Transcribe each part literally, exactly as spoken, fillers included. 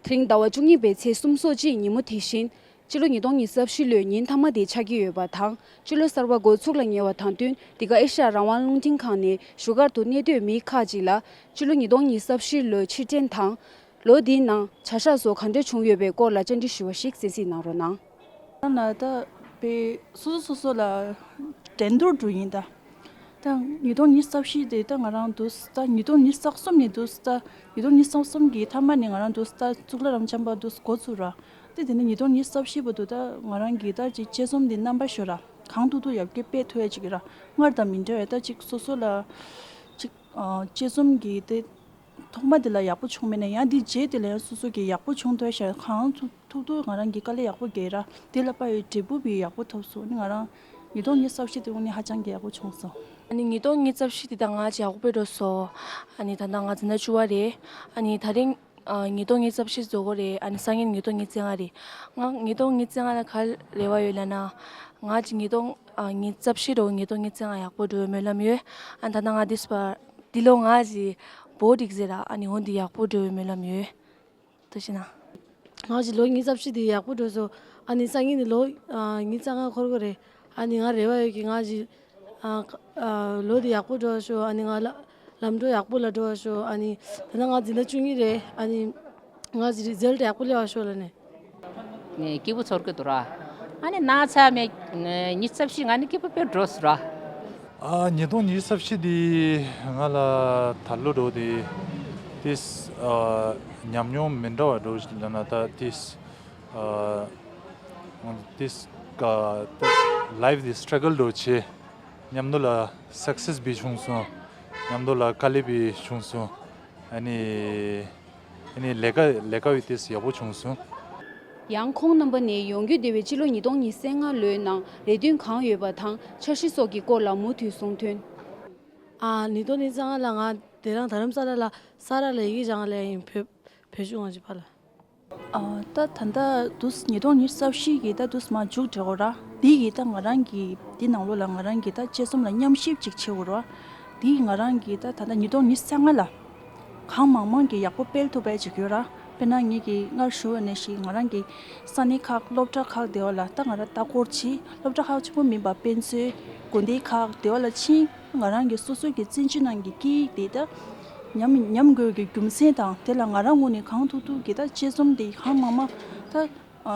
དེ་རིང་ཟླ་བ་བཅུ་གཉིས་པའི་ཚེས་སུམ་ཅུ་སོ་གཅིག་ཉིན་མོ་དེ་བཞིན། སྤྱི་ལོ་ཉིས་སྟོང་ཉི་ཤུ་རྩ་བཞི་ལོའི་ཉིན་མཐའ་མ་དེ་ཆགས་ཀྱི་ཡོད་པ་དང་། སྤྱི་ལོ་གསར་པ་འགོ་ཚུགས་ལ་ཉེ་བ་དང་བསྟུན། འདི་ག་ཨེ་ཤ་ཡ་རང་དབང་རླུང་འཕྲིན་ཁང་ནས་བཞུགས་སྒར་དུ་གནས་སྡོད་མི་ཁག་ཅིག་ལ། སྤྱི་ལོ་ཉིས་སྟོང་ཉི་ཤུ་རྩ་བཞི་ལོའི་ཕྱིར་དྲན་དང་། ལོ་འདིའི་ནང་བྱ་གཞག་སོགས་ག་འདྲ་བྱུང་ཡོད་པའི་སྐོར་ལ་བཅར་འདྲི་ཞུས་པ་ཞིག་གསན་གཟིགས་གནང་རོགས་གནང་། ད་ལྟ་དཔེ་སོ་སོ་སོ་སོ་ལ་འགྲན་བསྡུར་འགྲོ་ཡིན་ད། ད་ཉིས་སྟོང་ཉི་ཤུ་རྩ་བཞི་དེ་ད་ང་རང་འདུག་ད་ཉིས་སྟོང་ཉི་ཤུ་རྩ་གསུམ་ནས་འདུག་ད་ཉིས་སྟོང་ཉི་ཤུ་རྩ་གསུམ་གྱི་མཐའ་མ་ནས་ང་རང་འདུག་ད་གཙུག་ལག་རབ་འབྱམས་པ་འདུག་འགོ་ཚུགས་ར། དེ་དེ་ནས་ཉིས་སྟོང་ཉི་ཤུ་རྩ་བཞི་བར་དུ་ད་ང་རང་གིས་ད་ཅིག་དཔྱད་རྩོམ་འདི་རྣམ་པ་ཤོ་ར་གང་ཐུབ་ཐུབ་ཡར་རྒྱས་སྤེལ་ཐུབ་ཡ་ཅིག་ར། སྔར་དང་མི་འདྲ་བའི་ད་ཅིག་སོ་སོ་ལ་ཅིག་དཔྱད་རྩོམ་གྱི་དེ། ཐོག་མ་དེ་ལ་ཡག་པོ་བྱུང་མེད་ན་ཡང་དེའི་རྗེས་དེ་ལ་ཡང་སོ་སོ་གིས་ཡག་པོ་བྱུང་ཐུབ་ཤག་གང་ཐུབ་ཐུབ་ཐུབ་ང་རང་གིས་དཀའ་ལས་ཡག་པོ་རྒྱག་ར། དེ་ལ་དཔག་པའི་འབྲས་བུ་བི་ཡག་པོ་ཐོབ་སོང་ནི་ང་རང་ཉིས་སྟོང་ཉི་ཤུ་རྩ་བཞི་དེ་དངོས་གནས་ཧ་ཅང་གི་ཡག་པོ་བྱུང་སོང་། ཨ་ནི་ཉིས་སྟོང་ཉི་ཤུ་རྩ་བཞི་དེ་ད་ང་ཅིག་ཡག་པོ་དཔེ་འགྲོ་སོང་། ཨ་ནི་ད་ལྟ་ང་འཛིན་གྲྭ་བཅུ་པ་རེད། ཨ་ནི་ད་རིང་ཨ་ཉིས་སྟོང་ཉི་ཤུ་རྩ་བཞི་རྫོགས་གོ་རེད། ཨ་ནི་སང་ཉིན་ཉིས་སྟོང་ཉི་ཤུ་རྩ་ལྔ་རེད། ང་ཉིས་སྟོང་ཉི་ཤུ་རྩ་ལྔ་ལ་ག་རེ་རེ་བ་ཡོད་ལབ་ན། ང་ཅིག་ཉིས་སྟོང་ཨ་ཉི་ཤུ་རྩ་བཞི་རོ་ཉིས་སྟོང་ཉི་ཤུ་རྩ་ལྔ་ཡག་པོ་འགྲོ་བའི་སྨོན་ལམ་ཡོད། ཨ་ནི་ད་ལྟ་ང་འདི་སྤར། འདི་ལོ་ང་ཅིག་བོ་ཌིག་ཟེར་ར། ཨ་ནི་འོ་འདི་ཡག་པོ་འགྲོ་བའི་སྨོན་ལམ་ཡོད། ཐུགས་རྗེ་གནང་། ང་ཅིག་ལོ་ཉི་ཤུ་རྩ་བཞི་འདི་ཡག་པོ་འགྲོ་སོང་། ཨ་ནི་སང་ཉིན་ནི་ལོ་ཨ་ཉི་ཤུ་རྩ་ལྔ་འཁོར་གོ་རེད། ཨ་ནི་ང་རེ་བ་ཡོད་ཀི་ང་ཅིག་ཨ་ཨ་ལོ་འདི་ཡག་པོ་འགྲོ་ཤོག་ཨ་ནི་ང་ལ་ལམ་འགྲོ་ཡག་པོ་ལ་འགྲོ་ཤོག་ཨ་ནི་ད་ལྟ་ང་འཛིན་གྲྭ་བཅུ་གཉིས་རེད། ཨ་ནི་ང་ཅིག་རི་ཛལ་ཊི་ཡག་པོ་སླེབས་པ་ཤོག་ལབ་ནས། ངས་སྐྱིད་པོ་ཚོར་གི་འདུག་ར། ཨ་ནི་ན་ཚ་མེད། ཉི་ཤུ་རྩ་བཞི་ང་ནི་སྐྱིད་པོ་དཔེ་འགྲོ་སོང་ར། ཨ་ཉིས་སྟོང་ཉི་ཤུ་རྩ་བཞི་འདི་ང་ལ་ད་ལོ་འགྲོ་དེ་ཏིས་ཨ་ཉམས་མྱོང་མི་འདྲ་བ་འགྲོ་ཞིག་ལ་ན་ད་ཏིས་ཨ་ཏིས་ཀ་ལའིབ་དེ་སི་ཊྲག་གལ་འགྲོ་ཆེ། མཉམ་དུ་ལ་སག་སེ་སི་བི་བྱུང་སོང་། མཉམ་དུ་ལ་དཀའ་ལས་བི་བྱུང་སོང་། ཨ་ནི་ཨ་ནི་ལས་ཀ་ལས་ཀ་བི་ཏིས་ཡག་པོ་བྱུང་སོང་། ཡང་ཁོང་རྣམ་པ་ནས་ཡོང་རྒྱུ་བདེ་བའི་སྤྱི་ལོ་ཉིས་སྟོང་ཉི་ཤུ་རྩ་ལྔ་ལོའི་ནང་རེ་འདུན་གང་ཡོད་པ་དང་འཆར་གཞི་སོགས་ཀྱི་སྐོར་ལ་མུ་མཐུད་གསུང་དོན། ཨ་ཉིས་སྟོང་ཉི་ཤུ་རྩ་ལྔ་ལ་ང་དེ་རང་རྡ་རམ་ས་ལ་ལ་ས་ར་ལ་ཡི་གེ་སྦྱང་ལ་ཡིན་བོད་བོད་གཞུང་ང་ཅིག་ཕ་ལ། ཨ་ད་ད་ལྟ་དུས་ཉིས་སྟོང་ཉི་ཤུ་རྩ་བཞི་གི་ད་དུས་མ་མཇུག་སྒྲིལ་གོ་ར། འདི་གི་ད་ང་རང་གི་འདི་ནང་ལོགས་ལ་ང་རང་གི་ད་དཔྱད་རྩོམ་ལ་མཉམ་ཞིབ་ཅིག་བྱེད་གོ་ར། འདི་ང་རང་གི་ད་ད་ལྟ་ཉིས་སྟོང་ཉི་ཤུ་རྩ་ལྔ་ལ་གང་མང་མང་གི་ཡག་པོ་སྤེལ་ཐུབ་པ་ཅིག་ཡོད་ར། དཔེར་ན་ངེད་ཀྱི་སྔར་ཞུ་བ་ནང་བཞིན་ང་རང་གི་ས་གནས་ཁག་སློབ་གྲྭ་ཁག་དེ་བ་ལ་ད་ང་རང་ལྟ་སྐོར་བྱེད། སློབ་གྲྭ་ཁག་ཆེན་པོ་མིན་པ་དཔེ་མཛོད་དགོན་སྡེ་ཁག་དེ་བ་ལ་ཕྱིན། ང་རང་གི་སོ་སོ་གི་བཙན་བྱོལ་ནང་གི་སྐད་ཡིག་དེ་ད་ཉམས་ཉམས་དགོས་ཀྱི་རྒྱུ་མཚན་དང་དེ་ལ་ང་རང་ངོས་ནས་གང་ཐུབ་ཐུབ་ཀྱི་ད་དཔྱད་རྩོམ་དེ་གང་མང་མང་ད་ཨ་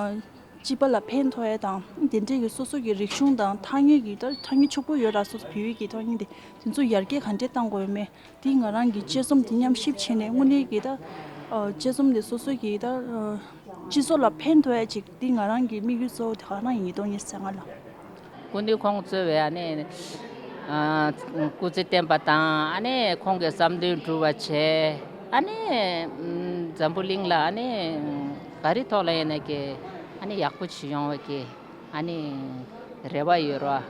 སྤྱི་པ་ལ་ཕན་ཐོགས་ཡ་དང་དེ་འདྲའི་གི་སོ་སོ་གི་རིག་གཞུང་དང་ཐ་སྙད་ཀྱི་ད་ཐ་སྙད་ཕྱུག་པོ་ཡོད་ར། སོ་སོ་བོད་ཡིག་གི་ཐ་སྙད་དེ་དེ་ཚོ་ཡར་རྒྱས་ག་འདྲས་གཏང་དགོས་ཡོད་མེད་དེ་ང་རང་གི་དཔྱད་རྩོམ་དེ་མཉམ་ཞིབ་བྱས་ནས་དངོས་གནས་ཀྱི་ད་ཨ་དཔྱད་རྩོམ་དེ་སོ་སོ་གི་ད་ཨ་སྤྱི་ཚོགས་ལ་ཕན་ཐོགས་ཡ་ཅིག་དེ་ང་རང་གི་དམིགས་ཡུལ་གཙོ་བོ་དེ་ག་རང་ཡིན། ཉིས་སྟོང་ཉི་ཤུ་རྩ་ལྔ་ལ། སྐུ་མདུན་ཁོང་གཙོས་པའི་ཨ་ནི་ཨ་སྐུ་ཚེ་བརྟན་པ་དང་ཨ་ནི་ཁོང་གི་བསམ་དོན་འགྲུབ་པ་བྱས། ཨ་ནི་འཛམ་བུ་གླིང་ལ་ཨ་ནི་ག་རེ་ཐོག་ལ་ཡིན་ན་ཀྱི་ཨ་ནི་ཡག་པོ་ཅིག་ཡོང་བ་ཀྱི་ཨ་ནི་རེ་བ་ཡོད་རོ།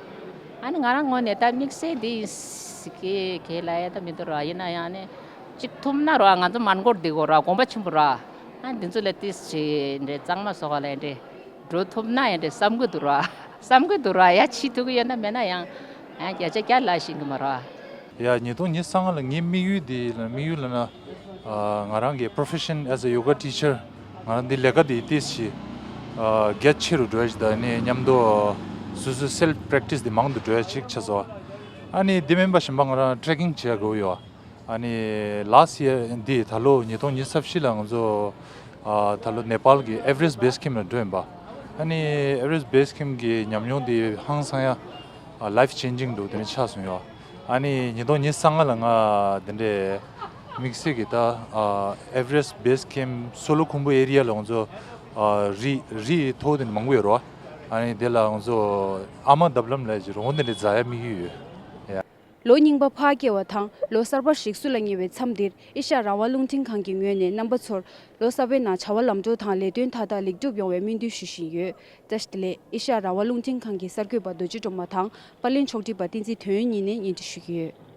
ཨ་ནི་ང་རང་ངོས་ནས་ད་དམིགས་བསལ་འདི་ཡིན་ཀྱི་ཁས་ལ་ཡ་ད་མི་འདུག་རོ། ཡིན་ན་ཡང་ཨ་ནི་ཅིག་ཐུབ་ན་རོ། ང་ཚོ་མོན་གྷོར་འདི་གོ་རོ་དགོངས་པ་ཆེན་པོ་རོ། ཨ་འདི་ཚོ་ལ་ཏིས་ཅིག་འདྲེ་གཙང་མ་སོགས་ལ་འདྲེ། འགྲོ་ཐུབ་ན་ཡང་འདྲ་བསམ་གི་འདུག་ར། བསམ་གི་འདུག་ར། ཡ་བྱེད་ཐུབ་ཀྱི་ཡོད་ན་མེད་ན་ཡང་ཡང་བརྒྱ་ཆ་བརྒྱ་ལ་ཤེས་ཀྱི་མ་རེད། ཡ་ཉིས་སྟོང་ཉི་ཤུ་རྩ་ལྔ་ལ་ངའི་དམིགས་ཡུལ་འདི་ལ་དམིགས་ཡུལ་ལ་ན་ཨ་ང་རང་གི་profession as a yoga teacher ང་རང་འདི་ལས་ཀ་འདི་ཏིས་ཞིག་ཨ་རྒྱ་ཆེ་རུ་འགྲོ་ཡ་ཞིག་དང་ནི་མཉམ་དུ་སོ་སོའི་self practice འདི་མང་དུ་འགྲོ་ཡ་ཞིག་ཆགས་སོང་། ཨ་ནི་འདི་མིན་པ་གཞན་པ་ང་རང་trekking བྱེད་ཡ་དགོས་ཡོད། ཨ་ནི་last year འདི་ད་ལོ་ཉིས་སྟོང་ཉི་ཤུ་རྩ་བཞི་ལ་ང་ཚོ་ཨ་ད་ལོ་ནེ་པཱལ་གྱི་Everest Base Camp ལ་འགྲོ་ཡིན་པ། ཨ་ནི་Everest Base Camp གི་ཉམས་མྱོང་འདི་ཧང་སང་ཡ་ཨ་life changing འདུག་དེ་ནི་ཆགས་སོང་ཡོད། ཨ་ནི་ཉིས་སྟོང་ཉི་ཤུ་རྩ་ལྔ་ལ་ང་དེ་འདྲའི་དམིགས་བསལ་གྱི་ད་ཨ་Everest Base Camp སོ་ལོ་ཁུམ་བུ་area ལ་ང་ཚོ་ཨ་རི་རི་མཐོ་པོ་དེ་འདྲ་མང་པོ་ཡོད་རེད་བ། ཨ་ནི་དེ་ལ་ང་ཚོ་ཨ་མ་འདབ་ལམ་ལ་ཅིག་རོང་བོ་དེ་འདྲ་འཛེག་ཡ་དམིགས་ཡུལ་ཡོད། ཡ། ལོ་རྙིང་པ་ཕར་བསྐྱལ་བ་དང་ལོ་གསར་པ་ཞིག་བསུ་ལ་ཉེ་བའི་མཚམས་འདིར་ཨེ་ཤ་ཡ་རང་དབང་རླུང་འཕྲིན་ཁང་གི་ངོས་ནས་རྣམ་པ་ཚོར་ལོ་གསར་པའི་ནང་བྱ་བ་ལམ་འགྲོ་དང་ལས་དོན་མཐའ་དག་ལེགས་གྲུབ་ཡོང་བའི་སྨོན་འདུན་ཞུ་བཞིན་ཡོད། བཀྲ་ཤིས་བདེ་ལེགས། ཨེ་ཤ་ཡ་རང་དབང་རླུང་འཕྲིན་ཁང་གི་གསར་འགོད་པ་རྡོ་རྗེ་སྒྲོལ་མ་དང་པར་ལེན་ཕྱོགས་སྒྲིག་པ་བསྟན་འཛིན་དོན་ཡོད་གཉིས་ནས་སྙན་སྒྲོན་ཞུ་གི་ཡོད།